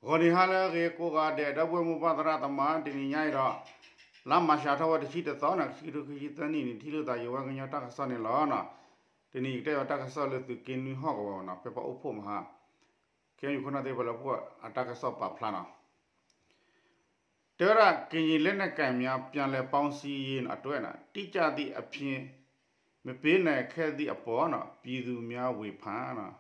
ဂီၤနံၤဟါလၢအဂ့ၤကိးဂၤဒဲး ဒီပုၢ်ဝဲၢ်မိၢ်ပၢ်သရၣ်သမါ တနံၤညါအံၤဒီး လါမၤရှးထီၣ်ဝဲတဆံတသီန့ၣ် ခံကထိခံဆံသၢနံၣ်န့ၣ် ထံၣ်လိာ်သးယဝဲကညီတၢ်ကစီၣ်န့ၣ်လီၤ. တနံၤအံၤကတဲဝဲတၢ်ကစီၣ်လၢသုးက့နွံဟီၣ်ကဝီၤနီၤ ဖဲပှၤအိၣ်ဖှိၣ်မဟါ ခဲအံၤခိၣ်နၢ်သ့ၣ်တဖၣ်လၢပှၤအတၢ်ကစီၣ်ပာ်ဖျါနီၤ တဲဝဲဒၣ် ကရင်လက်နက်ကိုင်များ ပြန်လည်ပေါင်းစည်းရေးအတွက် တိကျသည့်အဖြေ မပေးနိုင်ခဲ့သည့်အပေါ် ပြည်သူများဝေဖန်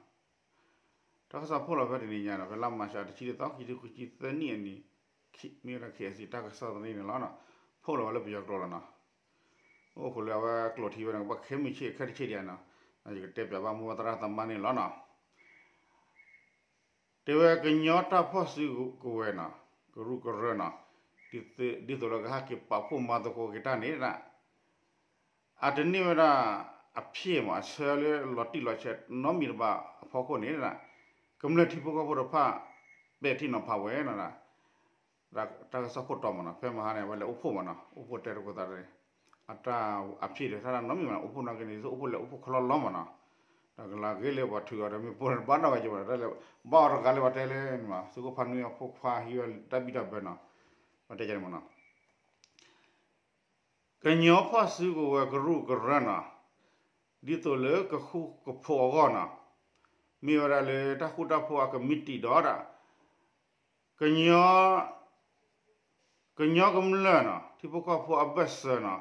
တၢ်ကစီၣ်ဖီၣ်လီၤဖဲတနံၤညါနီၤ ဖဲလါမၤရှးတဆံတသီ ခံကထိခံဆံသၢနံၣ်အနံၤ မ့ၢ်ဝဲဒၣ် ခ့ၣ်အဲၣ်စံၣ် တၢ်ကစီၣ်သန့န့ၣ်လီၤ. ဖီၣ်လီၤဝဲလၢပယီၤကျိာ်လီၤနီၤ. အိၣ်ခိးလၢအဝဲကျိာ်ထံဝဲန့ၣ် ကဘၣ်ခဲမုၢ်ဆ့ၣ်ခဲတဆ့ဒံးနီၤ. ယကတဲပၠးဘၣ်မိၢ်ပၢ်သရၣ်သမါန့ၣ်လီၤနီၤ. တဲဝဲကညီတၢ်ဖီၣ်စုကဝဲၤနီၤ ကရူၢ်ကရၢနီၤ ဒ်သိးလၢကဟဲက့ၤပာ်ဖှိၣ်မၤသကိးက့ၤတၢ်န့ၣ် အတန့ၢ်ဝဲဒၣ် အဖျ့ၣ်မး အဆၢလၢလီၤတံၢ်လီၤဆဲးနီတမံၤတဘၣ်အဖီခိၣ်န့ၣ် ကမျၢၢ်ထံဖိကီၢ်ဖိတဖၣ် ပဲာ်ထံနီၤဖးဝဲနီၤ တၢ်ကစီၣ်ခိၣ်တီမးနီၤ ဖဲမဟါန့ၣ် အဝဲလဲၤအိၣ်ဖှိၣ်မးနီၤ အိၣ်ဖှိၣ်တဲသကိးသးန့ၣ် အတၢ်အဖျ့ၣ်ဒီးတၢ်နီတမံၤမးနီၤ အိၣ်ဖှိၣ်နာ်က့န့ၣ် ဒ်သိးအိၣ်ဖှိၣ်လဲၤအိၣ်ဖှိၣ်ခီလီလီမးနီၤ ဒီးကလၤဂ့ၤလၢပှၤထုးအီၤဒီးမ့ၢ်ပိၢ်န့ၣ် ဘၣ်နီၣ်ဂၤယဘၣ်ဒီး တၢ်လဲၤဘၣ်အီၤတဂၤလၢပှၤတဲလၢန့ၣ်မး သုးခိၣ်ဖးနွံအဖိခွါဟံးဝဲတၢ်ဘံၣ်တၢ်ဘၢနီၤ ပှၤတဲယၤန့ၣ်မးနီၤ ကညီဖီၣ်စုကဝဲၤကရူၢ်ကရၢနီၤ ဒ်သိးလၢကဃူကဖိးအဂီၢ်နီၤ မ့ၢ်ဝဲဒၣ်လၢတၢ်ဃူတၢ်ဖိးအကမံးတံာ်ဒီးဒၣ် ကညီ ကညီကမျၢၢ်နီၤ ထံဖိကီၢ်ဖိအဘၢၣ်စၢၤနီၤ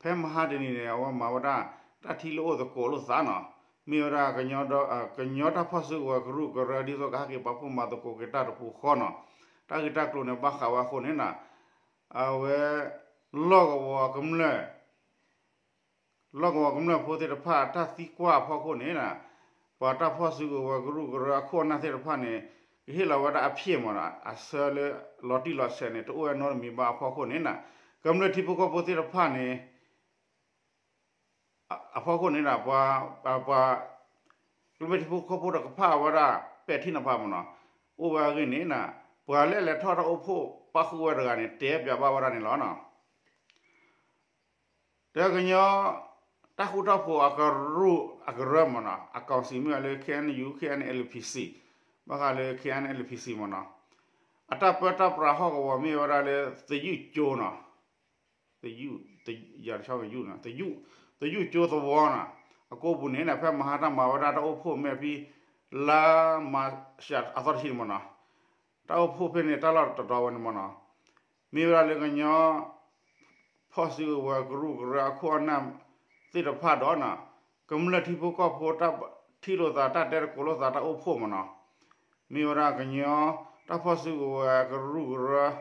ဖဲမဟါတနံၤန့ၣ် အဝဲမၤဝဲဒၣ် တၢ်ထံၣ်လိာ်အိၣ်သကိးလိာ်သးနီၤ မ့ၢ်ဝဲဒၣ် ကညီတၢ်ဖီၣ်စုကဝဲၤကရူၢ်ကရၢ ဒ်သိးကဟဲက့ၤပာ်ဖှိၣ်မၤသကိးက့ၤတၢ်တပူၤဃီနီၤ တၢ်ဂ့ၢ်တၢ်ကျိၤန့ၣ် ဘၣ်ဃးဝဲအဃိန့ၣ်နီၤ အဝဲ လီၢ်ကဝီၤကမျၢၢ် လီၢ်ကဝီၤကမျၢၢ်ဖိသ့ၣ်တဖၣ် တၢ်သံကွၢ်အဖီခိၣ်န့ၣ် ပှၤတၢ်ဖီၣ်စုကဝဲၤကရူၢ်ကရၢအခိၣ်အနၢ်သ့ၣ်တဖၣ်န့ၣ် ကဟ့ၣ်လီၤဝဲဒၣ်အဖျ့ၣ်မးနီၤ အဆၢလၢလီၤတံၢ်လီၤဆဲးန့ၣ် တအိၣ်ဝဲနီတမံၤဘၣ်အဖီခိၣ်န့ၣ် ကမျၢၢ်ထံဖိကီၢ်ဖိသ့ၣ်တဖၣ်န့ၣ် အဖီခိၣ်န့ၣ် ပှၤ ကမျၢၢ်ထံဖိကီၢ်ဖိတကဖၣ်ဝဲဒၣ် ပဲာ်ထံနီၤဖးမးနီၤ အိၣ်ဝဲအဂ့ၢ်န့ၣ် ပှၤလၢအလဲၤထီၣ်တၢ်အိၣ်ဖှိၣ်ပာ်ဃုာ်ဝဲတဂၤန့ၣ် တဲပၠးဘၣ်ဝဲဒၣ်န့ၣ်လီၤနီၤ တဲကညီ တၢ်ဃူတၢ်ဖိးအကရူၢ်အကရၢမးနီၤ အကောင်စီမ့ၢ်ဝဲလၢ K N U K N L P C ဘၣ်ဃးလၢ K N L P C မးနီၤ အတၢ်ပၢတၢ်ပြးဟီၣ်ကဝီၤမ့ၢ်ဝဲဒၣ်လၢ သယုၢ်ကၠိနီၤ သယုၢ် ယၤတဆီကယုၢ်နီၤ သယုၢ်ကၠိသဝီနီၤ အကိးပူၤန့ၣ် ဖဲမဟါတၢ်မၤဝဲဒၣ်တၢ်အိၣ်ဖှိၣ်မ့ၢ်ဖဲ လါမၤရှးအသီတဆံန့ၣ်မးနီၤ တၢ်အိၣ်ဖှိၣ်ဖဲန့ၣ် တၢ်လီၢ်တတီၤဝဲန့ၣ်မးနီၤ မ့ၢ်ဝဲဒၣ်လၢကညီ ဖီၣ်စုကဝဲၤကရူၢ်ကရၢအခိၣ်အနၢ်သ့ၣ်တဖၣ်ဒီးနီၤ ကမျၢၢ်ထံဖိကီၢ်ဖိတၢ်ထံၣ်လိာ်သးတၢ်တဲသကိးလိာ်သးတၢ်အိၣ်ဖှိၣ်မးနီၤ မ့ၢ်ဝဲဒၣ်ကညီ တၢ်ဖီၣ်စုကဝဲၤကရူၢ်ကရၢ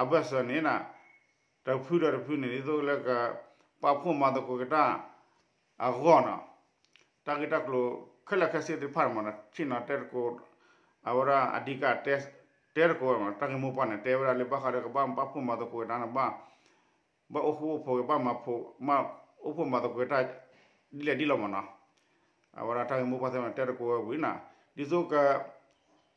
အဘၢၣ်စၢၤန့ၣ် တဖုဒီးတဖုန့ၣ် ဒ်သိးလၢက ပာ်ဖှိၣ်မၤသကိးက့ၤတၢ် အဂီၢ်နီၤ တၢ်ဂ့ၢ်တၢ်ကျိၤခဲလၢာ်ခဲဆ့သ့ၣ်တဖၣ်န့ၣ်မးနီၤ ဆ့ၣ်နီၤတဲသကိး အဝဲဒၣ်အဓိက တဲသကိးဝဲမး တၢ်ဂ့ၢ်မိၢ်ပှၢ်န့ၣ် တဲဝဲဒၣ်လၢဘၣ်ဃးဒီးကဘၣ်ပာ်ဖှိၣ်မၤသကိးက့ၤတၢ်န့ၣ်ဘၣ် ဘၣ်အိၣ်ဃူအိၣ်ဖိးက့ၤ ဘၣ်မၤ အိၣ်ဖှိၣ်မၤသကိးက့ၤတၢ် ဒ်လဲၣ်ဒ်လဲၣ်မးနီၤ အဝဲဒၣ်တၢ်ဂ့ၢ်မိၢ်ပှၢ်သ့ၣ်မး တဲသကိးဝဲဝံၤနီၤ ဒ်သိးက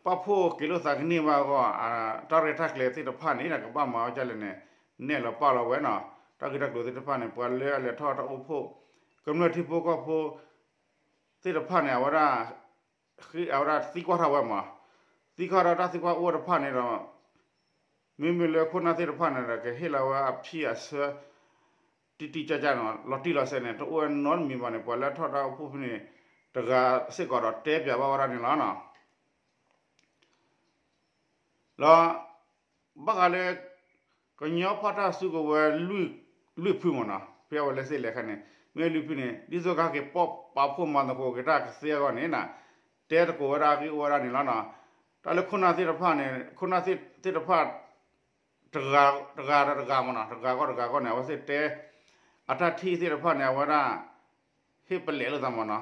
ပာ်ဖှိၣ်က့ၤလိာ်သးကန့ၢ်ဘၣ်အဂီၢ် တၢ်ရဲၣ်တၢ်ကျဲၤသ့ၣ်တဖၣ်န့ၣ် ကဘၣ်မၤဝဲဒ်လဲၣ်န့ၣ် နဲၣ်လီၤပာ်လီၤဝဲနီၤ တၢ်ဂ့ၢ်တၢ်ကျိၤသ့ၣ်တဖၣ်န့ၣ် ပှၤလၢအလဲၤထီၣ်တၢ်အိၣ်ဖှိၣ် ကမျၢၢ်ထံဖိကီၢ်ဖိ သ့ၣ်တဖၣ်န့ၣ် အဝဲဒၣ် အဝဲဒၣ်သံကွၢ်ထီၣ်ဝဲမး သံကွၢ်ထီၣ်တၢ်သံကွၢ်အိၣ်ဝဲတဖၣ်န့ၣ်ဒီး မ့မ့ၢ်လၢခိၣ်နၢ်သ့ၣ်တဖၣ်န့ၣ်ဒီး ကဟ့ၣ်လီၤဝဲအဖျ့ၣ်အဆၢ တံၢ်တံၢ်ကၢ်ကၢ်နီၤ လီၤတံၢ်လီၤဆဲးန့ၣ် တအိၣ်ဝဲနီတမံၤဘၣ်န့ၣ် ပှၤလၢထီၣ်တၢ်အိၣ်ဖှိၣ်ဖဲန့ၣ် တဂၤစ့ၢ်ကီးဒီးတဲပၠးဘၣ်ဝဲဒၣ်န့ၣ်လီၤနီၤ လီၤ ဘၣ်ဃးလၢ ကညီဖီၣ်တၢ်စုကဝဲၤ လွံၢ်ဖုမ့ၢ်နီၤ ဖဲအဝဲလဲၤစ့ၢ်လဲၤခဲန့ၣ် မ့ၢ်လွံၢ်ဖုန့ၣ် ဒ်သိးကဟဲက့ၤပာ်ဖှိၣ်မၤသကိးက့ၤတၢ်ကသ့အဂီၢ်န့ၣ် တဲသကိးဝဲဒၣ်အဂ့ၢ်အိၣ်ဝဲဒၣ်န့ၣ်လီၤနီၤ တၢ်လၢခိၣ်နၢ်သ့ၣ်တဖၣ်န့ၣ် ခိၣ်နၢ်သ့ၣ်တဖၣ် တဂၤဒီးတဂၤမ့ၢ်နီၤ တဂၤဂီၢ်တဂၤဂီၢ်န့ၣ် အဝဲသ့ၣ်တဲ အတၢ်ထံၣ်သ့ၣ်တဖၣ်န့ၣ် အဝဲဒၣ် ဟ့ၣ်ပလဲၤလိာ်သးမ့ၢ်နီၤ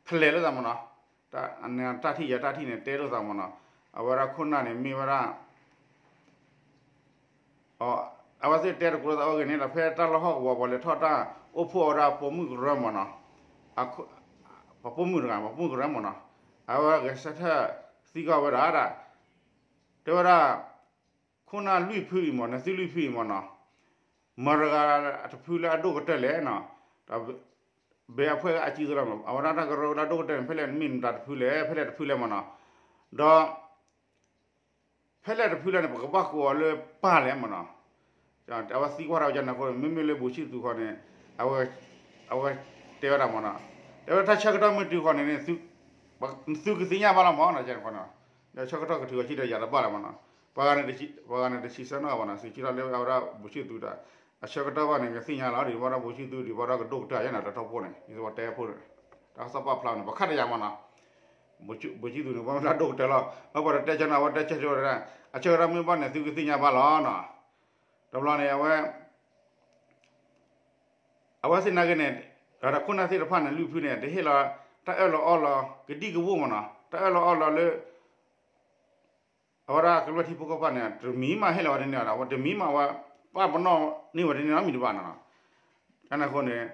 ဖလဲၤလိာ်သးမ့ၢ်နီၤ တၢ်ထံၣ်ယၤတၢ်ထံၣ်န့ၣ် တဲလိာ်သးမ့ၢ်နီၤ အဝဲဒၣ်ခိၣ်နၢ်န့ၣ်မ့ၢ်ဝဲဒၣ် အဝဲသ့ၣ်တဲသကိးလိာ်သးအဂ့ၢ်န့ၣ်ဒီး ဖဲတၢ်လီၢ်ဟီၣ်ကဝီၤပှၤလဲၤထီၣ်တၢ်အိၣ်ဖှိၣ်အဝဲဒၣ်ပိာ်မုၣ်ကရၢမ့ၢ်နီၤ ပှၤပိာ်မုၣ်တဂၤ ပှၤပိာ်မုၣ်ကရၢမ့ၢ်နီၤ အဝဲဂဲၤဆၢထၢၣ်သံကွၢ်ဝဲဒၣ် တဲဝဲဒၣ် ခိၣ်နၢ်လွံၢ်ဖုအံၤမ့ၢ် နသုလွံၢ်ဖုအံၤမ့ၢ်နီၤ မတၤတဂၤအတဖုလၢအဒိၣ်ကတၢၢ်လဲၣ်နီၤ ဘဲအဖှဲၣ်ကအစုသလီၤမ့ၢ် အဝဲဒၣ်တၢ်ကရၢကရိအဒိၣ်ကတၢၢ်န့ၣ် ဖဲလဲၣ်မ့ၢ်နတၢ်တဖုလဲၣ် ဖဲလဲၣ်တဖုလဲၣ်မ့ၢ်နီၤ ဒီး ဖဲလဲၣ်တဖုလဲၣ်န့ၣ် ပကဘၣ်ကိးအီၤလၢပၢ်လဲၣ်မ့ၢ်နီၤ. အဝဲသံကွၢ်တၢ်ဝဲန့ၣ်အဃိန့ၣ် မ့မ့ၢ်လၢ ဗိုလ်ချစ်သူ ဃီန့ၣ် အဝဲတဲဝဲဒၣ်မ့ၢ်နီၤ, တဲဝဲတၢ်ဆၢကတီၢ်မ့ၢ်တုၤဃီန့ၣ်န့ၣ် သုကသ့ၣ်ညါဘၣ်လီၤမ့ၢ်နီၤ, ဆၢကတီၢ်ကတုၤအီၤ ဆံးဒီးယၤတဘၣ်လီၤမ့ၢ်နီၤ. ပှၤဂၤန့ၣ်တဆံးဆၢနီၤဘၣ်နီၤ, သုးကံထီၣ်လၢအဝဲဒၣ် ဗိုလ်ချစ်သူ ဒီး အဆၢကတီၢ်ဘၣ်န့ၣ် ကသ့ၣ်ညါလီၤ, ဒ်ဘၣ်ဒီး ဗိုလ်ချစ်သူ ဒ်ဘၣ်ဒီးကဒိၣ်ကတၢၢ်ယဲနီၤ, တၢ်ထီၣ်ဖိန့ၣ် ဒ်သိးပတဲဖိန့ၣ် တၢ်ကစီၣ်ပာ်ဖျါန့ၣ် ပှၤခါတယၤမ့ၢ်နီၤ. ဗိုလ်ချစ်သူန့ၣ် ပှၤမ့ၢ်တၢ်ဒိၣ်ကတၢၢ်လီၤ, အပှၤတတဲဆၢနီၤ အဝဲတဲဆၢဆၢဝဲဒၣ်, အဆၢကတီၢ်မ့ၢ်ဘၣ်န့ၣ် သုကသ့ၣ်ညါဘၣ်လီၤနီၤ. တဘျီန့ၣ် အဝဲ အဝဲသ့ၣ်နာ်က့န့ၣ် ဒီးခိၣ်နၢ်သ့ၣ်တဖၣ်န့ၣ် လွံၢ်ဖုန့ၣ် တဟ့ၣ်လီၤ တၢ်အၢၣ်လီၤအီလီၤ ကဒံကဝီၤမ့ၢ်နီၤ, တၢ်အၢၣ်လီၤအီလီၤလၢ အဝဲဒၣ်ကမျၢၢ်ထံဖိကီၢ်ဖိန့ၣ် တမံၤမးဟ့ၣ်လီၤဝဲတန့ၢ်ဒီး တမံၤမးဝဲ ပာ်ပနီၣ်န့ၢ်ဝဲတန့ၢ်နီတမံၤဒံးဘၣ်နီၤ. ကန့ၣ်အဃိန့ၣ်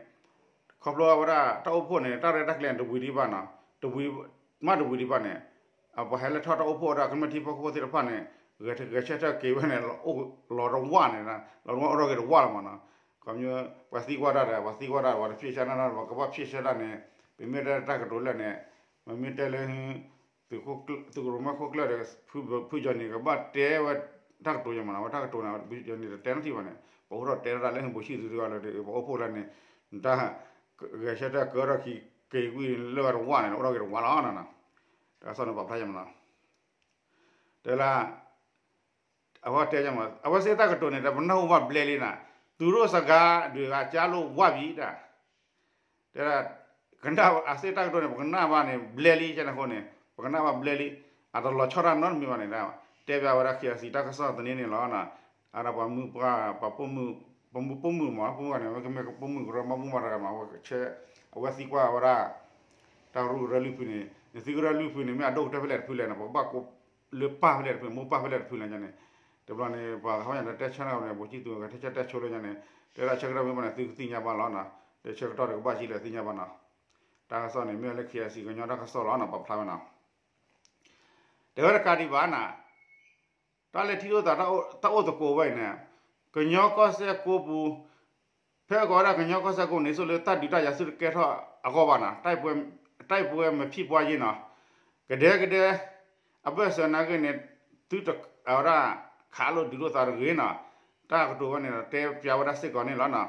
ခီဖျိအဝဲဒၣ်တၢ်အိၣ်ဖှိၣ်န့ၣ် တၢ်ရဲၣ်တၢ်ကျဲၤန့ၣ် တဝံၤဒံးဘၣ်နီၤ, တဝံၤ မးတဝံၤဒံးဘၣ်န့ၣ် ပှၤဟဲလၢထီၣ်တၢ်အိၣ်ဖှိၣ်ဝဲဒၣ်ကမျၢၢ်ထံဖိကီၢ်ဖိသ့ၣ်တဖၣ်န့ၣ် ဂဲၤဆၢထၢၣ်က့ၤဝဲန့ၣ် လီၤတဝၢ်န့ၣ် လီၤတဝၢ်အိၣ်ထီၣ်က့ၤတဝၢ်လီၤမ့ၢ်နီၤ. ခီဖျိ ပှၤသံကွၢ်တၢ်ဒီး ပှၤသံကွၢ်တၢ်ဒီး ပှၤတဖျ့ၣ်ဆၢတၢ်နီတဘျီ ကဘၣ်ဖျ့ၣ်ဆၢတၢ်န့ၣ် ပမ့ၢ်တဲတၢ်ကတိၤလၢာ်န့ၣ် မ့မ့ၢ်တဲလၢ သုးကရူၢ်မ့ၢ်ခိၣ်ကျၢၢ်ဒီး ဖုကၠီၤနံၤ ကဘၣ်တဲဝဲတၢ်ကတိၤယဲမ့ၢ်နီၤ, ဝဲတၢ်ကတိၤန့ၣ် ဖုကၠီၤနံၤတတဲနီတထံၣ်ဘၣ်န့ၣ် ပအိၣ်ထီၣ်တဲထီၣ်တၢ်လၢ ဗိုလ်ချစ်သူ တဂၤလၢ ပှၤအိၣ်ဖှိၣ်လၢန့ၣ် တၢ်ဂဲၤဆၢထၢၣ်ကၢထီၣ်ခံက့ၤကွံာ်လၢဝဲတဝၢ်န့ၣ် အိၣ်ထီၣ်က့ၤတဝၢ်လီၤနီၤ. တၢ်ကစီၣ်န့ၣ်ပာ်ဖျါယဲမ့ၢ်နီၤ, တဲလၢ အဝဲတဲမ့ၢ် အဝဲသ့ၣ်တၢ်ကတိၤန့ၣ် တပနၢ်ဟူဘၣ်ဘျဲလံနီၤ, သူတို့စကားတွေက ကြားလို့ဝါပြီတၢ် တဲဒၣ် ကနၣ်အဝဲသ့ၣ်တၢ်ကတိၤန့ၣ် ပကနၣ်ဘၣ်န့ၣ် ဘျဲလံ ကန့ၣ်အဃိန့ၣ် ပကနၣ်ဘၣ်ဘျဲလံ, အတလီၤဆီဒၣ်နီတမံၤဘၣ်န့ၣ် တဲဘၣ်ဝဲဒၣ် KIC တၢ်ကစီၣ်သန့န့ၣ်လီၤ. အဒၣ်ပှၤမုၢ်ပှၢ် ပှၤပိာ်မုၣ် ပှၤမုၢ်ပိာ်မုၣ်မ့ၢ် ပိာ်မုၣ်ဂၤန့ၣ် မ့ၢ်ကမ့ၢ်ပိာ်မုၣ်ကရၢ မၤဘူၣ်မၤတဂၤမး အဝဲဆဲ အဝဲသံကွၢ်ဝဲဒၣ် တၢ်ကရူၢ်ကရၢလွံၢ်ဖုန့ၣ် နသုကရၢလွံၢ်ဖုန့ၣ် မ့ၢ်အဒိၣ်ကတၢၢ်ဖဲလဲၣ်တဖုလဲၣ်န့ၣ် ပကဘၣ်ကိးလၢပၢ်ဖဲလဲၣ်တဖု မိၢ်ပၢ်ဖဲလဲၣ်တဖုလဲၣ်န့ၣ်, တဘျီန့ၣ် ပှၤဟီညါဒီးတဲဆၢန့ၣ် ဗိုလ်ချစ်သူ ကတဲဆၢတဲဆိလၢညါန့ၣ် တဲဒၣ်ဆၢကတီၢ်မ့ၢ်ဘၣ်န့ၣ် သုကသ့ၣ်ညါဘၣ်လီၤနီၤ, လၢဆၢကတီၢ်တကဘၣ်ဆံးလၢသ့ၣ်ညါဘၣ်နီၤ. တၢ်ကစီၣ်န့ၣ် မ့ၢ်လၢ KIC ကညီတၢ်ကစီၣ်လီၤနီၤ ပာ်ဖျါဝဲနီၤ. တဲဝဲတကးဒံးဘၣ်နီၤ တၢ်လဲၤထံၣ်လိာ်သး တၢ်အိၣ်သကိးဝဲအံၤန့ၣ် ကညီကီၢ်စဲၣ်ကိးပူၤ ဖဲအကိးဝဲဒၣ်ကညီကီၢ်စဲၣ်ကိးန့ၣ် ဆိလၢတၢ်ဒုးတၢ်ယၤသုတကဲထီၣ်အဂီၢ်ဘၣ်နီၤ, တၢ်ပဝဲမ့ၢ်ဖံးပှၤယ့ၢ်နီၤ, ကဒဲကဒဲ အဘၢၣ်စၢၤနာ်က့န့ၣ် သုတ အဝဲဒၣ် ခးလိာ်ဒုးလိာ်သးတဂ့ၤနီၤ, တၢ်ကတိၤဝဲန့ၣ်ဒီး တဲပျးဝဲဒၣ်စ့ၢ်ကီးန့ၣ်လီၤနီၤ.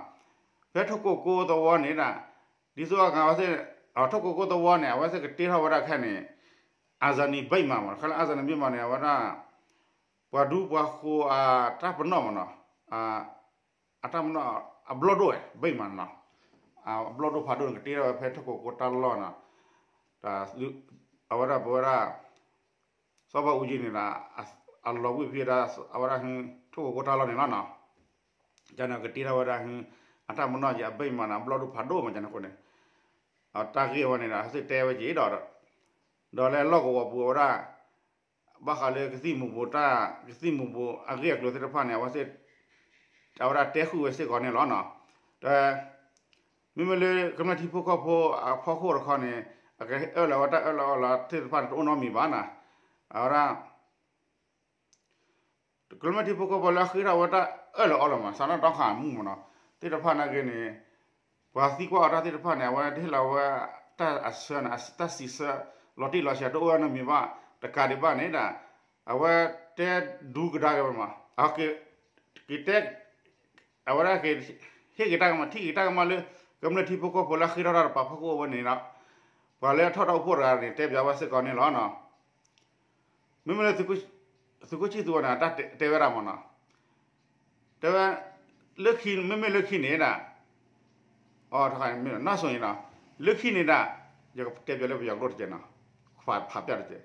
ဖဲထိၣ်ကိကိသဝီန့ၣ်ဒၣ် ဒ်သိးအဝဲသ့ၣ် ထိၣ်ကိကိသဝီန့ၣ် အဝဲသ့ၣ်ကတ့ထီၣ်ဝဲဒၣ်ခဲန့ၣ် အဇာနည်ဗိမာန် မ့ၢ်နီၤ, ခဲလၢာ် အဇာနည်ဗိမာန် န့ၣ် အဝဲဒၣ် ပှၤဒူပှၤဃိၤအတၢ်ပနီၣ်မ့ၢ်နီၤ, အတၢ်ပနီၣ် အဘျီၣ်ဒိၣ် ဗိမာန် နီၤ, အဘျီၣ်ဒိၣ်ဖးဒိၣ်န့ၣ် ကတ့ထီၣ်ဝဲဖဲထိၣ်ကိကိတၢ်လီၢ်နီၤ, အဝဲဒၣ်ပဝဲဒၣ် စီၤဘၣ်အူကၠံန့ၣ်ဒီး အလီၤဘှံးဖံးဝဲဒၣ် အဝဲဒၣ် ထိၣ်ကိကိတၢ်လီၢ်န့ၣ်လီၤနီၤ, ကန့ၣ်ကတ့ထီၣ်ဝဲဒၣ် အတၢ်ပနီၣ်က့ၤ အဗိမာန် န့ၣ် အဘျီၣ်ဒိၣ်ဖးဒိၣ်မ့ၢ်ကန့ၣ်အဃိန့ၣ် တၢ်ဂ့ၢ်ဝဲန့ၣ်ဒီး ဟဲစ့ၢ်တဲဝဲက့ၤဒီး ဒီးလၢလီၢ်ကဝီၤပူၤအဝဲဒၣ် ဘၣ်ဃးလၢကသံၣ်မူၤဘှီးတၢ် ကသံၣ်မူၤဘှီးအဂ့ၢ်အကျိၤသ့ၣ်တဖၣ်န့ၣ် အဝဲသ့ၣ် အဝဲဒၣ်တဲဃုာ်ဝဲစ့ၢ်ကီးန့ၣ်လီၤနီၤ, ဒီး မ့မ့ၢ်လၢကမျၢၢ်ထံဖိကီၢ်ဖိအဖီခိၣ်တခီန့ၣ် အကအၢၣ်လီၤဝဲတၢ်အၢၣ်လီၤအီလီၤသ့ၣ်တဖၣ်န့ၣ် တအိၣ်နီတမံၤဘၣ်နီၤ, အဝဲဒၣ် ကမျၢၢ်ထံဖိကီၢ်ဖိလၢအဃ့ထီၣ်ဝဲတၢ်အၢၣ်လီၤအီလီၤမး စးထီၣ်ဒီးခးမူမ့ၢ်နီၤ သ့ၣ်တဖၣ်နာ်က့န့ၣ် ပှၤသံကွၢ်အီၤတၢ်သ့ၣ်တဖၣ်န့ၣ် အဝဲတဟ့ၣ်လီၤဝဲ တၢ်အဆၢန့ၣ် တၢ်စံးဆၢ လီၤတံၢ်လီၤဆဲးတအိၣ်ဝဲနီတမံၤဘၣ် တကးဒံးဘၣ်န့ၣ်ဒၣ် အဝဲတဲဒူကဒါက့ၤဝဲမး က့ၤတဲ အဝဲဒၣ်က့ၤ ဟ့ၣ်က့ၤတၢ်ကမၣ် ထံၣ်က့ၤတၢ်ကမၣ်လၢ ကမျၢၢ်ထံဖိကီၢ်ဖိလၢအဃ့ထီၣ်တၢ်တပၤဖီခိၣ်အဝဲန့ၣ်ဒီး ပှၤလၢအထီၣ်တၢ်အိၣ်ဖှိၣ်တဂၤန့ၣ် တဲပၠးဝဲစ့ၢ်ကီးန့ၣ်လီၤနီၤ. မ့မ့ၢ်လၢ သုးခိၣ်ဆံၣ်သူဝဲန့ၣ် တၢ်တဲဝဲဒၣ်မ့ၢ်နီၤ တဲဝဲ လၢခံ မ့မ့ၢ်လၢခံန့ၣ်ဒၣ် အ နီၢ်စိၤန့ၣ်ဒီး လၢခံန့ၣ်ဒၣ် ယကတဲပၠးလၢပယီၤကျိာ်တက့ၢ်နီၤ ဖးဖးပၠးတက့ၢ်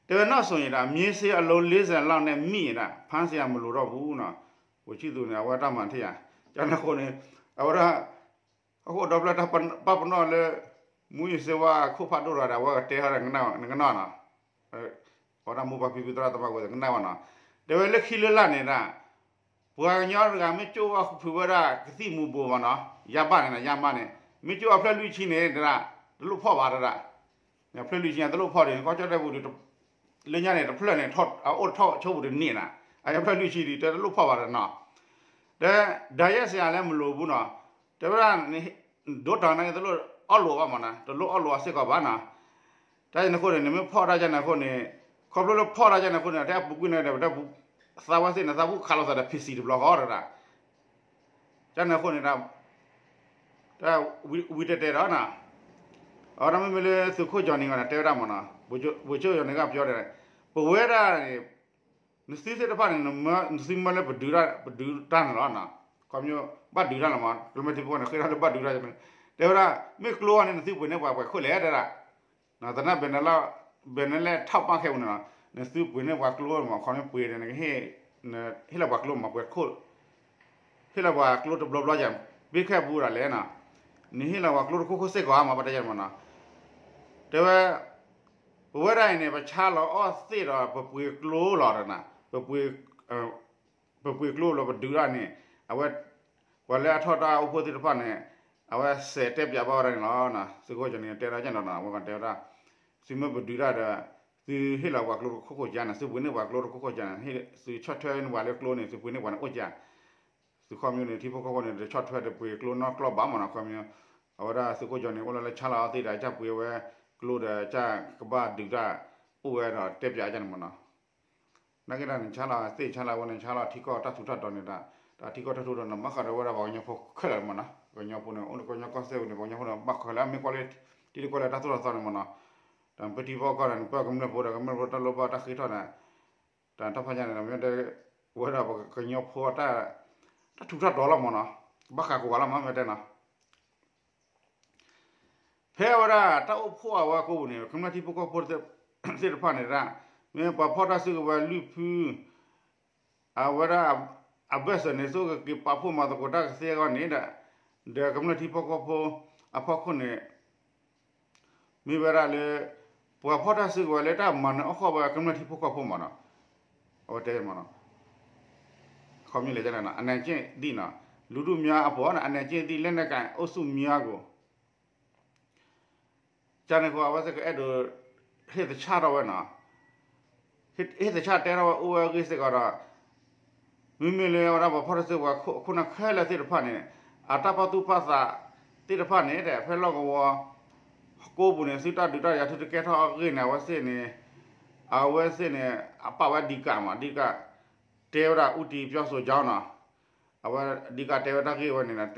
တဲဝဲနီၢ်စိၤန့ၣ်ဒီး မြေစာအလုံးလေးဆယ်လောက်နဲ့ မိရင် ဖမ်းစရာမလိုတော့ဘူးနီၤ ဝိုလ်ချစ်သူန့ၣ် အဝဲတၢ်မၤထံၣ်ယၤ ကန့ၣ်အဃိန့ၣ် အဝဲဒၣ် ဟီၣ်ခိၣ်ဒီဖျၢၣ်တၢ်ပာ်ပနီၣ်လၢ မူးယစ်ဆေးဝါး အခိၣ်ဖးဒိၣ်တဂၤဒီး အဝဲကတဲဟီဒီး နကနၣ်နီၤ အဝဲဒၣ်မိၢ်ပၢ်ဖံဖုသရၣ်သမါ ကနၣ်ဘၣ်နီၤ တဲဝဲလၢခံလၢလာ်န့ၣ်ဒၣ် ပှၤကညီတဂၤမ့ၢ်ကၠိၣ်ဝဲဖုးဝဲဒၣ်ကသံၣ်မူၤဘှီးမ့ၢ်နီၤ ယါဘၣ်န့ၣ် ယါမါန့ၣ် မ့ၢ်ကၠိၣ်အဖျၢၣ်လွံၢ်ဆံန့ၣ်ဒၣ် တလိၣ်ဖီၣ်ဘၣ်တဒၣ် ဖျၢၣ်လွံၢ်ဆံန့ၣ် တလိၣ်ဖီၣ်ဒီး ကီၢ်ကၠီၣ်တဲၣ်ပူၤဒီး လၢညါန့ၣ် တဖျၢၣ်န့ၣ် အအိၣ်ထီၣ်ဆိပူၤတန့ၢ်နီၤ အဖျၢၣ်လွံၢ်ဆံဒီး တဲတလိၣ်ဖီၣ်ဘၣ်တနီၤ တဲ ဒါရိုက်ဆရာလည်း မလိုဘူးနီၤ တဲဝဲဒၣ် ဒိတၢ်န့ၣ် တလိၣ်အီၣ်လိာ်ဘၣ်မ့ၢ်နီၤ တလိၣ်အီၣ်လိာ်အစ့ၢ်ကီးဘၣ်နီၤ တၢ်န့ၣ်အဃိန့ၣ် နမ့ၢ်ဖီၣ်တၢ်ယါန့ၣ်အဃိန့ၣ် ခီဖျိလၢဖီၣ်တၢ်ကန့ၣ်အဃိန့ၣ် တဲအပူၤကွံာ်န့ၣ်ဒီး သးဝဲသ့ၣ်န့ၣ် သးဘူၣ်ခးလိာ်သးဒီး ဖံးစံၣ် တဘျီဃီတဒၣ် ကန့ၣ်အဃိန့ၣ်ဒီး ဝံၤတဲတဲဒီး အဝဲဒၣ်မ့မ့ၢ်လၢသုးခိၣ်ကၠီၣ်နံၤဂၤန့ၣ် တဲဝဲဒၣ်မ့ၢ်နီၤ, ဝံၤကၠိၣ်ယီၤန့ၣ်ဂၤပယီၤဒီး ပဝဲဒၣ်န့ၣ် နသုသ့ၣ်တဖၣ်န့ၣ် နသုမၢလၢပဒုးတၢ် ပဒုးတၢ်န့ၣ်လီၤ. ခီဖျိဘၣ်ဒုးတၢ်လီၤမး ကမျၢၢ်ထံဖိကီၢ်ဖိန့ၣ် ဃ့ထီၣ်လၢဘၣ်ဒုးတၢ် တဲဝဲဒၣ် မ့ၢ်ကျိအီၤန့ၣ် နသုပှ့ၤန့ၢ်ပှၤပှဲၤခိၣ်လဲၣ်တဲဒၣ် သနာ် ဘဲနလဲၣ် ဘဲနလဲၣ်ထီၣ်ပၣ်ခဲပူၤန့ၣ်လီၤ, နသုပှ့ၤန့ၢ်ပှၤကျိမး ခီဖျိပှ့ၤန့ၣ် နကဟ့ၣ်လီၤပှၤကျိမးပှဲၤခိၣ် ဟ့ၣ်လီၤပှၤကျိတဘျီဘျီယၤ ဘ့ခဲပူၤဒၣ်လဲၣ်နီၤ, နဟ့ၣ်လီၤပှၤကျိတခိၣ်ခိၣ်စ့ၢ်ကီးမး ပှၤတဲယၤမးနီၤ, တဲဝဲ ပဝဲဒၣ်အံၤန့ၣ် ပဆါလီၤအီၣ်သ့ၣ်ဒီးပပှ့ၤကျိလီၤဒီးနၤ, ပပှ့ၤ ပပှ့ၤကျိလီၤ ပဒုးတၢ်န့ၣ် အဝဲ ပှၤလၢအထီၣ်တၢ်အိၣ်ဖှိၣ်သ့ၣ်တဖၣ်န့ၣ် အဝဲစဲးတဲပၠးဘၣ်ဝဲဒၣ်န့ၣ်လီၤ. သုးခိၣ်ကၠီၣ်နံၤတဲဒၣ်ကန့ၣ်ဒီး အဝဲကတဲဝဲဒၣ် သုမ့ၢ်ပဒုးတၢ်ဒီး သုဟ့ၣ်လီၤပှၤကျိတခိၣ်ခိၣ်ကၠါန့ၣ် သုပှ့ၤန့ၢ်ပှၤကျိတခိၣ်ခိၣ်ကၠါန့ၣ် သုဆီၣ်ထွဲန့ၢ်ပှၤလၢကျိန့ၣ် သုပှ့ၤန့ၢ်ပှၤန့ၣ်အိၣ်ကၠါ သုးခီပညီန့ၣ် ထံဖိကီၢ်ဖိန့ၣ် တဆီၣ်ထွဲတပှ့ၤကျိနီတကျီဘၣ်မးနီၤ ခီပညီ အဝဲဒၣ်သုးခိၣ်ကၠီၣ်နံၤအိၣ်လီၤလၢဆါလီၤအီၣ်သ့ၣ်ဒီး ကၢ်ပှ့ၤဝဲကျိဒီး ကၢ်ကဘၣ်ဒုးတၢ်အိၣ်ဝဲဒီးတဲပၠးကန့ၣ်မးနီၤ နာ်က့ဒၣ်န့ၣ် ဆါလီၤသ့ၣ်ဆါလီၤဝဲန့ၣ် ဆါလီၤထံကီၢ်တၢ်ထူးတၢ်တီၤန့ၣ်ဒီး တၢ်ထံကီၢ်တၢ်ထူးတၢ်တီၤန့ၣ် ဘၣ်ဃးဒီးဝဲဒၣ်ပှၤကညီဖိခဲလၢာ်မးနီၤ ပှၤကညီဖိန့ၣ် အိၣ်လၢကညီကီၢ်စဲၣ်ပူၤန့ၣ် ပှၤကညီဖိန့ၣ် ဘၣ်ဃးလၢအမ့ၢ်ကွၢ်လၢ တံၤတကွၢ်လၢတၢ်သိၣ်တၢ်သီန့ၣ်မးနီၤ ဒီးပထံဖိကီၢ်န့ၣ် ပကမျၢၢ်ဖိဒီး ကမျၢၢ်ဖိတၢ်လိၣ်ဘၣ်တၢ်ဃ့ထီၣ်န့ၣ် တၢ်တဖၣ်ညါန့ၣ် မ့ၢ်တဲ ဝဲဒၣ်ပှၤကညီဖိ တၢ်ထူးတၢ်တီၤလီၤမးနီၤ ကဘၣ်ဃးကိးဂၤလီၤမး မ့ၢ်တဲနီၤ ဖဲအဝဲဒၣ်တၢ်အိၣ်ဖှိၣ်အဝဲကိးပူၤန့ၣ် ကမျၢၢ်ထံဖိကီၢ်ဖိသ့ၣ်တဖၣ်န့ၣ်ဒၣ် မ့ၢ်ပှၤဖီၣ်တၢ်စုကဝဲၤလွံၢ်ဖု အဝဲဒၣ် အဘၢၣ်စၢၤန့ၣ် သိၣ်ကက့ၤပာ်ဖှိၣ်မၤသကိးတၢ်ကသ့အဂီၢ်န့ၣ်ဒီး ဒီးကမျၢၢ်ထံဖိကီၢ်ဖိအဖီခိၣ်န့ၣ် မ့ၢ်ဝဲဒၣ်လၢ ပှၤဖီၣ်တၢ်စုကဝဲၤလၢတၢ်မၤနၢၤအီၣ်ဃီၣ်ဝဲကမျၢၢ်ထံဖိကီၢ်ဖိမးနီၤ အဝဲတဲမးနီၤ ခီမ့ၢ်လဲၣ်န့ၣ် အနံၣ်က့ၢ်ဒံၣ်နီၤ လူထုများအပေါ် အနိုင်ကျင့်သည့် လက်နက်ကိုင်အုပ်စုများကို ကန့ၣ်ဃိ အဝဲသ့ၣ်ကအဲၣ်ဒိး ဟ့ၣ်သဆၣ်ထီၣ်ဝဲနီၤ ဟ့ၣ်သဆၣ်တဲထီၣ်ဝဲအိၣ်ဝဲအဂ့ၢ်စ့ၢ်ကီးဒီး မ့မ့ၢ်လၢဝဲဒၣ်ပှၤဖီၣ်တၢ်စုကဝဲၤခိၣ်နၢ်ခဲလၢာ်သ့ၣ်တဖၣ်န့ၣ် အတၢ်ပာ်သူၣ်ပာ်သးသ့ၣ်တဖၣ်န့ၣ် ဖဲလီၢ်ကဝီၤကိးပူၤန့ၣ် သုတၢ်ဒုးတၢ်ယၤထုတကဲထီၣ်အဂ့ၢ်န့ၣ် အဝဲသ့ၣ်န့ၣ် အဝဲသ့ၣ်န့ၣ် အပာ်ဝဲဒံးကးမး ဒံးကး တဲဝဲဒၣ် ဦးတည်ပြောဆိုကြောင်းနီၤ အဝဲဒံးကးတဲဝဲတၢ်ဂ့ၢ်ဝဲန့ၣ်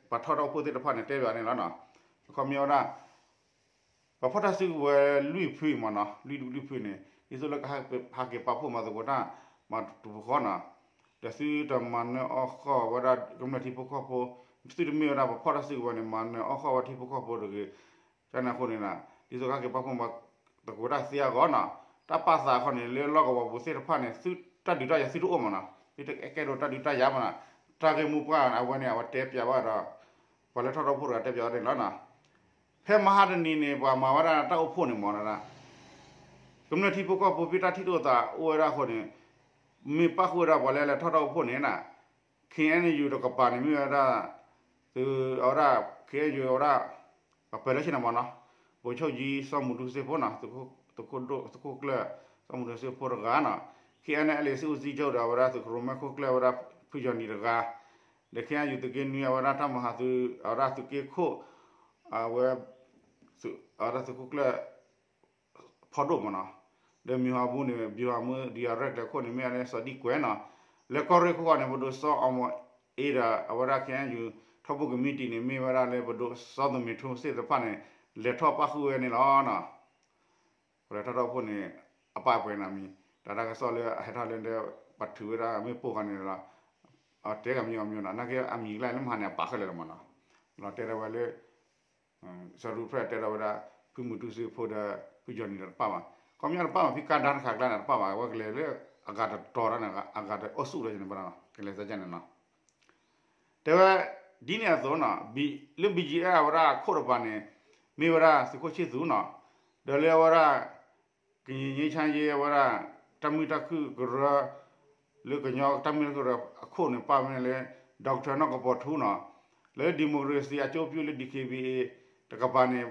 ပှၤထီၣ်တၢ်အိၣ်ဖှိၣ်သ့ၣ်တဖၣ်န့ၣ် တဲဘၣ်န့ၣ်လီၤနီၤ ခီမ့ၢ်ဝဲဒၣ် ပှၤဖီၣ်တၢ်စုကဝဲၤလွံၢ်ဖုမးနီၤ လွံၢ်လွံၢ်ဖုန့ၣ် ဒ်သိးလၢကဟးက့ၤပာ်ဖှိၣ်မၤသကိးတၢ်မၤတပူၤဃီနီၤ ဒီးသုတမၤနၢၤအီၣ်ဃီၣ်ဝဲဒၣ်ကမျၢၢ်ထံဖိကီၢ်ဖိ သုတမ့ၢ်ဝဲဒၣ်ပှၤဖီၣ်တၢ်စုကဝဲၤန့ၣ် မၤနၢၤအီၣ်ဃီၣ်ဝဲထံဖိကီၢ်ဖိတဂ့ၤ ကန့ၣ်အဃိန့ၣ် ဒ်သိးကဟးက့ၤပာ်ဖှိၣ်မၤသကိးတၢ်သ့အဂီၢ်နီၤ တၢ်ပာ်သးခီန့ၣ် လၢလီၢ်ကဝီၤပူၤသ့ၣ်တဖၣ်န့ၣ် သုတၢ်ဒုးတၢ်ယၤသုတအိၣ်မးနီၤ သုတကဲကဲဒိးတၢ်ဒုးတၢ်ယၤမးနီၤ တၢ်ဂ့ၢ်မိၢ်ပှၢ်အဝဲန့ၣ် အဝဲတဲပၠးဘၣ်ဒီး ပှၤလၢထီၣ်တၢ်အိၣ်ဖှိၣ်တဂၤတဲပၠးဝဲန့ၣ်လီၤနီၤ ဖဲမဟါတနံၤန့ၣ် ပှၤမၤဝဲဒၣ်တၢ်အိၣ်ဖှိၣ်န့ၣ်မးနီၤ ကမျၢၢ်ထံဖိကီၢ်ဖိဖဲတၢ်ထံၣ်လိာ်သးအိၣ်ဝဲဒၣ်အဃိန့ၣ် မ့ၢ်ပၣ်ဃုာ်ဝဲဒၣ်ပှၤလၢလဲၤထီၣ်တၢ်အိၣ်ဖှိၣ်န့ၣ် ခ့ၣ်အဲၣ်ယူၣ်တကပၤန့ၣ် မ့ၢ်ဝဲဒၣ် သုးအဝဲဒၣ် ခ့ၣ်အဲၣ်ယူၣ်အဝဲဒၣ် ပှၤပၢၤလၢဆ့ၣ်နီၤမးနီၤ ဗိုလ်ချုပ်ကြီး စောမူတူစ့ဖိနီၤ သုးခိၣ်ဒိၣ် သုးခိၣ်ကျၢၢ် စောမူတူစ့ဖိတဂၤနီၤ ခ့ၣ်အဲၣ်ယူၣ် စစ်ဦးစီးချုပ် ဒီးအဝဲဒၣ်သုးခိၣ်ရိၣ်မဲခိၣ်ကျၢၢ် အဝဲဒၣ်ဖုယီၤနံၤတဂၤ ဒီးခ့ၣ်အဲၣ်ယူၣ်သုးက့နွံ အဝဲဒၣ်တၢ်မၤဟးသုး အဝဲဒၣ်သုးက့ခိၣ် အဝဲ အဝဲဒၣ်သုးခိၣ်ကျၢၢ် ဖီဒိၣ်မးနီၤ ဒီးမံၤဟးမူန့ၣ် မံၤဟးမူ ဒံးအရဲၣ်ကျဲၤခိၣ်န့ၣ် မ့ၢ်အန့ၣ်စီၤဒံကွဲးနီၤ လၢကီၢ်ရ့ၣ်ခိၣ်ဃီန့ၣ် ပဒိၣ်စီၤအီမီၤအ့ဒီး အဝဲဒၣ် ခ့ၣ်အဲၣ်ယူၣ် ထီၣ်ဘိကမံးတံာ်န့ၣ် မ့ၢ်ဝဲဒၣ်လၢပဒိၣ်စီၤသမ့ၤထူစ့ၣ်တဖၣ်န့ၣ် လဲၤထီၣ်ပၣ်ဃုာ်ဝဲန့ၣ်လီၤနီၤ ပှၤလဲၤထီၣ်တၢ်အိၣ်ဖှိၣ်န့ၣ် အပာ်ပှဲၤနီၤမံၤ တၢ်တၢ်ကစီၣ်လၢအဟဲထီၣ်လၢ ပှၤထုးဝဲဒၣ်မ့ၣ်ပိၢ်ဃီန့ၣ်ဒီး အတဲဂၤမံၤဂၤမံၤနီၤ နာ်က့အမံၤကျါလၢမဟါန့ၣ် အပာ်ဃုာ်လၢမးနီၤ လီၤတဲဒၣ်ဝဲလၢ စီၤရူဖျဲၣ်တဲဒၣ်ဝဲဒၣ် ဖုမူတူစ့ဖိဒီး ဖုယီၤနံၤဒီးတပၣ်ဘၣ် ခီပညီတပၣ်ဘၣ် ဖံကါဒါတခါကျါန့ၣ် တပၣ်ဘၣ် အဝဲကလဲၤလၢ အဂၤတတီၤတၢ်န့ၣ် အဂၤတအိၣ်ဆူၣ်လၢန့ၣ် ကလဲၤသကဲန့ၣ်နီၤ တဲဝဲ ဒ်န့ၣ်အသိးနီၤ လၢ ဘီၣ်ကၠံၣ်အဲၣ် အဝဲဒၣ်အခိၣ်တပၤန့ၣ် မ့ၢ်ဝဲဒၣ်သုးခိၣ်ဆံၣ်သူနီၤ ဒီးလၢအဝဲဒၣ် ကရင်ငြိမ်းချမ်းရေး အဝဲဒၣ် တၢ်မုာ်တၢ်ခုၣ်ကရၢ လၢကညီတၢ်မုာ်တၢ်ခုၣ်ကရၢအခိၣ်န့ၣ် ပၣ်မ့ၢ်လၢ ဒီကထၢၣ်နီၢ်ကပီၤထူနီၤ လၢ democracy အကျိုးပြု လၢ ဒီး ခ့ဘံၣ်အ့ၣ် တကပၤန့ၣ်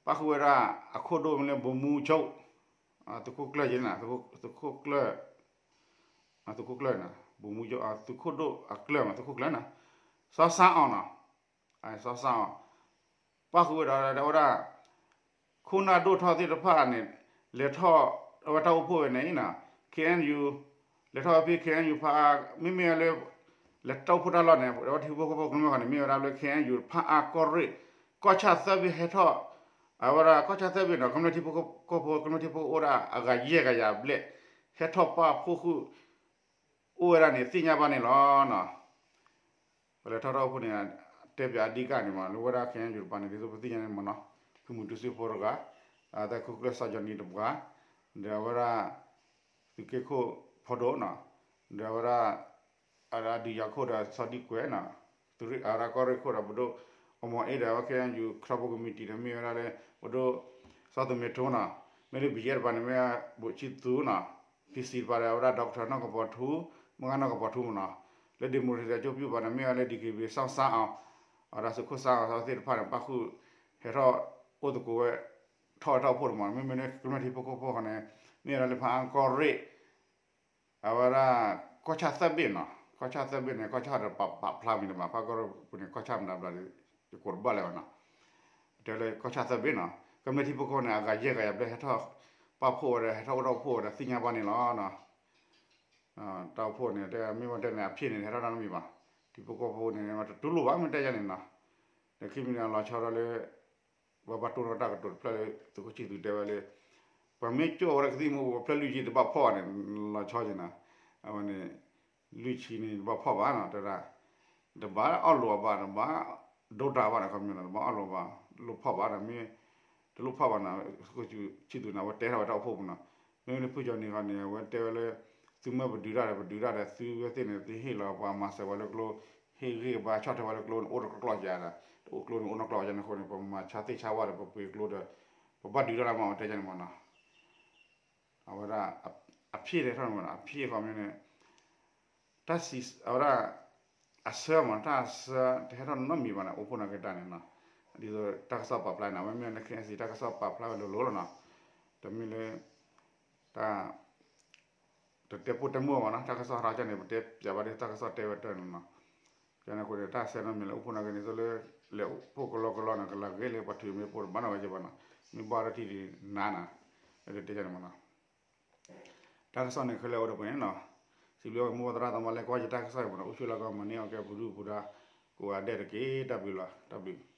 ပၣ်ဃုာ်ဝဲဒၣ်အခိၣ်ဒိၣ်မ့ၢ်လၢ ဗိုလ်မှူးချုပ် သုးခိၣ်ကျၢၢ်က့န့ၣ် သုးခိၣ်ကျၢၢ် သုးခိၣ်ကျၢၢ်န့ၣ် ဗိုလ်မှူးချုပ် သုးခိၣ်ဒိၣ်အကျၢၢ်မး သုးခိၣ်ကျၢၢ်န့ၣ် စီၤစၣ်အီၤနီၤ စီၤစၣ်အီၤ ပၣ်ဃုာ်ဝဲဒီး တဲဝဲဒၣ် ခိၣ်နၢ်ဒိၣ်ထီၣ်သ့ၣ်တဖၣ်န့ၣ် လဲၤထီၣ် အဝဲတၢ်အိၣ်ဖှိၣ်ဝဲန့ၣ်နီၤ ခ့ၣ်အဲၣ်ယူၣ် လဲၤထီၣ်ဝဲဖဲ ခ့ၣ်အဲၣ်ယူၣ် ဖၣ်အါ မ့မ့ၢ်ဝဲလၢ လဲၤတၢ်အိၣ်ဖှိၣ်တၢ်လီၢ်န့ၣ် အဝဲထံဖိကီၢ်ဖိကမျၢၢ်ဃီန့ၣ် မ့ၢ်ဝဲဒၣ်လၢ ခ့ၣ်အဲၣ်ယူၣ် ဖၣ်အါ ကီၢ်ရ့ၣ် ကီၢ်ဆၣ်သၢဘ့ၣ်ဟဲထီၣ် အဝဲဒၣ်ကီၢ်ဆၣ်သၢဘ့ၣ်နီၤ ကမျၢၢ်ထံဖိကီၢ်ဖိ ကမျၢၢ်ထံဖိကီၢ်ဖိအိၣ်ဒၣ်အဂၤယဲၢ်ဂၤယၤဘျဲၣ် ဟဲထီၣ်ပာ်ဖှိၣ်ဃုာ် အိၣ်ဝဲဒၣ်န့ၣ် သ့ၣ်ညါဘၣ်န့ၣ်လီၤနီၤ. ပလဲၤထီၣ်တၢ်အိၣ်ဖှိၣ်န့ၣ် တဲပၠးအဓိကန့ၣ်မး လၢဝဲဒၣ် ခ့ၣ်အဲၣ်ယူၣ် တပၤန့ၣ် ဒ်သိးပသ့ၣ်ညါန့ၣ်မးနီၤ ဖုမူတူစ့ဖိတဂၤ အသးခိၣ်ကျၢၢ်စီၤယီၤနံၤတပှၤ ဒီးအဝဲဒၣ် သုးက့ခိၣ်ဖီဒိၣ်နီၤ ဒီးအဝဲဒၣ် အဒုးယၤခိၣ်ဒီးစီၤဒံကွဲးနီၤ သုးရ့ၣ်အရၣ်ကီၢ်ရ့ၣ်ခိၣ်ဒီးပဒိၣ် အမီၤအ့ဒီး အဝဲ ခ့ၣ်အဲၣ်ယူၣ် ခရၢဖိကမံးတံာ်ဒီး မ့ၢ်ဝဲဒၣ်လၢ ပဒိၣ် စီၤသုးမ့ၢ်ထိနီၤ မ့ၢ်လၢ ဘံယဲၢ် တပၤန့ၣ် မ့ၢ်ဘိၣ်ဆံသူနီၤ ဖံစံတပၤဒီး အဝဲဒၣ် ဒီကထၢနီၢ်ကပီၤထူ မုၢ်ဂၢ်နီၢ်ကပီၤထူမနီၤ လၢ democracy အကျိုးပြု ဘၣ်န့ၣ် မ့ၢ်ဝဲလၢ ဒီကဘ့ၣ် စီၤစၣ်အီၤ အဝဲဒၣ်သုးခိၣ်စၣ်အီၤသ့ၣ်တဖၣ်န့ၣ် ပာ်ဃုာ် ဟဲထီၣ်အိၣ်သကိးဝဲ ထီၣ်ဝဲတၢ်အိၣ်ဖှိၣ်န့ၣ်မး မ့မ့ၢ်လၢကမျၢၢ်ထံဖိကီၢ်ဖိဃီန့ၣ် မ့ၢ်ဝဲဒၣ်လၢဖၣ်အါကီၢ်ရ့ၣ် အဝဲဒၣ် ကီၢ်ဆၣ်သၢဘ့ၣ်နီၤ ကီၢ်ဆၣ်သၢဘ့ၣ်န့ၣ် ကီၢ်ဆၣ်ဒီးပာ်ဖျါမံၤတဘၣ် ဖၣ်ကီၢ်ရ့ၣ်ပူၤန့ၣ် ကီၢ်ဆၣ်မတၤဘျီဒီး ယကိးတဘၣ်လၢၤဘၣ်နီၤ တဲလၢကီၢ်ဆၣ်သၢဘ့ၣ်နီၤ ကမျၢၢ်ထံဖိကီၢ်ဖိန့ၣ် အဂၤယဲၢ်ဂၤယၤဘျဲၣ်ဟဲထီၣ်ပာ်ဖှိၣ်ဝဲဒီး ဟဲထီၣ်အိၣ်တၢ်အိၣ်ဖှိၣ်ဝဲဒီးသ့ၣ်ညါဘၣ်န့ၣ်လီၤနီၤ တၢ်အိၣ်ဖှိၣ်န့ၣ် တဲမ့ၢ်ဝဲတဲန့ၣ် အဖ့ၣ်န့ၣ် ဟဲထီၣ်တၢ်တမံၤဘၣ် ထံဖိကီၢ်ဖိန့ၣ် တတူၢ်လိာ်ဘၣ် မ့ၢ်တဲယၤန့ၣ်နီၤ ဒီးခံမံၤန့ၣ် လီၤဆီဒၣ်လၢ ပဘၣ်တိၢ်နီၣ်တၢ်ကတိၤတဖျၢၣ်လၢ သုးခိၣ်ဆံၣ်သူးတဲဝဲလၢ ပှၤမ့ၢ်ကၠီၣ်ဝဲဒၣ်ကသံၣ်မူအိၣ်ဖျၢၣ်လွံၢ်ဆံတဘၣ်ဖီၣ်ဘၣ်န့ၣ် လီၤဆီက့ၤနီၤ အဝဲန့ၣ် လွံၢ်ဆံန့ၣ်တဘၣ်ဖီၣ်ဘၣ်နီၤ တဲဒၣ် တဘၣ်အီၣ်လိာ်အီၤဘၣ် တဘၣ်ဒိတၢ်ဘၣ်နီၤ ခီမ့ၢ်နီၤ တဘၣ်အီၣ်လိာ်ဘၣ် လိၣ်ဖီၣ်ဘၣ်ဒီးမ့ၢ် တလိၣ်ဖီၣ်ဘၣ်နီၤ သုးခိၣ်ဆံၣ်သူးန့ၣ် အဝဲတဲထီၣ်ဝဲတၢ်အိၣ်ဖှိၣ်ပူၤနီၤ မ့မ့ၢ်လၢဖုကၠီၤနံၤဃီန့ၣ် အဝဲတဲဝဲလၢ သုမ့ၢ်ပဒုးတၢ်ဒီး ပဒုးတၢ်ဒီး သုဝဲသ့ၣ်န့ၣ် သုဟ့ၣ်လီၤပှၤမၤစၢၤပှၤလၢကျိ ဟ့ၣ်ဂံၢ်ဘါဆီၣ်ထွဲပှၤလၢကျိန့ၣ် အိၣ်တကျိၤကျိၤယၤဒီး တအိၣ်ကျိန့ၣ် အိၣ်နီတကျိၤယၤန့ၣ်အဃိန့ၣ် ပမၤဆါသ့ၣ်ဆါဝါဒီး ပပှ့ၤကျိဒီး ပဘၣ်ဒုးတၢ်လၢမၤအီၤတဲယၤန့ၣ်မးနီၤ အဝဲဒၣ် အဖ့ၣ်တဲထီၣ်န့ၣ်မးနီၤ အဖ့ၣ်ဃီမ့ၢ်န့ၣ် တၢ်စံး အဝဲဒၣ် အဆၢမး တၢ်အဆၢတဟဲထီၣ်နီတမံၤဘၣ်န့ၣ် အိၣ်ဖှိၣ်နာ်က့ၤတၢ်န့ၣ်နီၤ ဒ်သိးတၢ်ကစီၣ်ပာ်ဖျါန့ၣ် အဝဲမ့ၢ်လၢ ခ့ၣ်အဲၣ်စံၣ် တၢ်ကစီၣ်ပာ်ဖျါဝဲလိၤလိၤလီၤနီၤ တမ့ၢ်လၢ တၢ် တတဲပိၢ်တဲမုၢ်ဘၣ်နီၤ တၢ်ကစီၣ်ဟးထီၣ်ကၢ်န့ၣ် ပတဲပၠးဘၣ်ဒ်တၢ်ကစီၣ်တဲဝဲတၢ်န့ၣ်နီၤ ကန့ၣ်အဃိန့ၣ် တၢ်ဆၢနီတမံၤလၢအိၣ်ဖှိၣ်နာ်က့ၤန့ၣ် သိးလၢ လဲၤအိၣ်ဖှိၣ်ကလီကလီန့ၣ် ကလၤဂ့ၤလၢပှၤထုးမ့ၢ်ပိၢ်တဘၣ်နီၣ်ဝဲက့ၤဘၣ်နီၤ မ့ၢ်ဘၣ်ဒီးထံၣ်ဒံးနၤနီၤ လၢတဲယၤန့ၣ်မးနီၤ တၢ်ကစီၣ်န့ၣ်ခဲလၢာ်အိၣ်ဒီးပှဲၤန့ၣ်နီၤ စံးဘျုးမိၢ်ပၢ်သရၣ်သမါလၢကွၢ်ယတၢ်ကစီၣ်အံၤမးနီၤ အိၣ်ဆူၣ်လၢကမၤန့ၢ်အီၤကဲပဒုၣ်ပဒါ ကိးဂၤဒဲးတက့ၢ် တၢ်ဘျုးလီၤ တၢ်ဘျုး